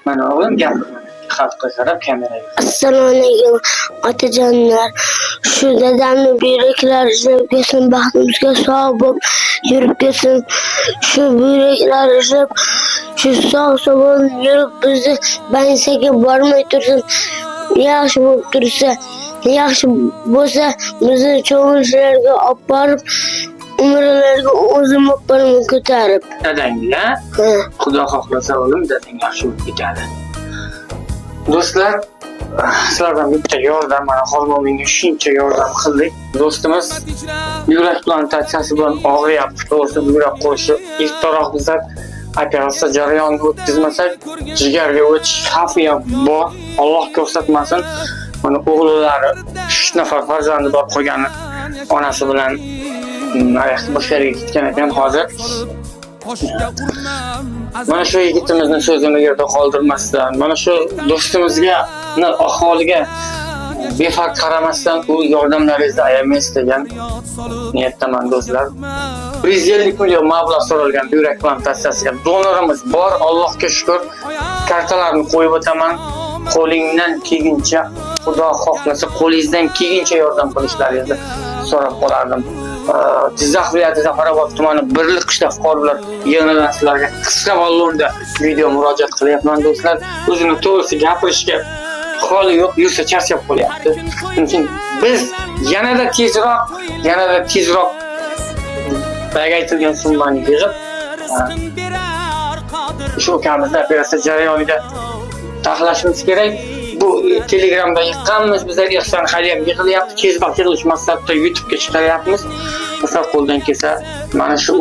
Mana o'g'lim, gapir mana. Xalqqa qarab, kameraga. Assalomu alaykum, otajonlar. Shu dadamni buyruklari ishlab kelsin, baxtimizga sog' bo'lib yurib kelsin. Shu buyruklari ishlab, shu sog' sog'lom yurib, bizni bansaga bormay tursin. Yaxshi bo'lib tursa, yaxshi bo'lsa, bizni cho'milishlarga olib borib, umralarga o'zim olib boraman ko'tarib. Dadangga, Ha. Xudo xohlasa, o'g'lim, dadang yaxshi bo'lib ketadi. Do'stlar, sizlardan bitta yordam, mana Xolmo'minga shuncha yordam qildik. Do'stimiz yurak plantatsiyasi bilan og'riyapti. To'g'risi, buyrak qo'yishi ertaroq bizlar operatsiya jarayonini o'tkazmasak, jigarga o'tish xavfi ham bor. Alloh ko'rsatmasin. Mana o'g'illari, 3 nafar farzandi bor, qolgani onasi bilan boshqa yerga ketgan ekan hozir. Mana shu yigitimizni so'zini yerda qoldirmasdan, mana shu do'stimizga, ahvoliga befarq qaramasdan, u yordamlaringizni ayamaysiz degan niyatdaman, do'stlar. 150 million mablag' so'ralgan buyrak plantatsiyasiga. Donorimiz bor, Allohga shukur. Kartalarni qo'yib o'taman. Qo'lingdan kelguncha, Xudo xohlasa, qo'lingizdan kelguncha yordam qilishlaringizni so'rab qolardim. Jizzax viloyati Zafarobod tumani Birlik qishloq fuqarolar yig'inidan sizlarga qisqa ballonda video murojaat qilyapman, do'stlar. O'zini to'g'risi gapirishga holi yo'q, yursa charchab qolyapti. Shuning uchun biz yanada tezroq boyagi aytilgan summani yig'ib, shu ukamizni operatsiya jarayoniga taxlashimiz kerak. Bu Telegramda yiqqanmiz bizlar, Ehson hali ham yig'ilyapti. Tezroq yig'ilish maqsadida YouTube'ga chiqaryapmiz. Do'stlar, qo'ldan kelsa, mana shu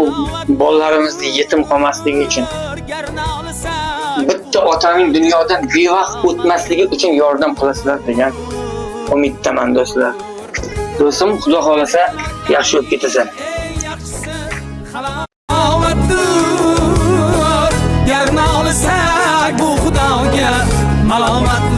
bolalarimizni yetim qolmasligi uchun, bitta otaning dunyodan bevaqt o'tmasligi uchun yordam qilasizlar degan umiddaman, do'stlar. Do'stim, Xudo xohlasa, yaxshi bo'lib ketasan. Halovatdir. Gar nolisak, bu Xudoga malomatdir.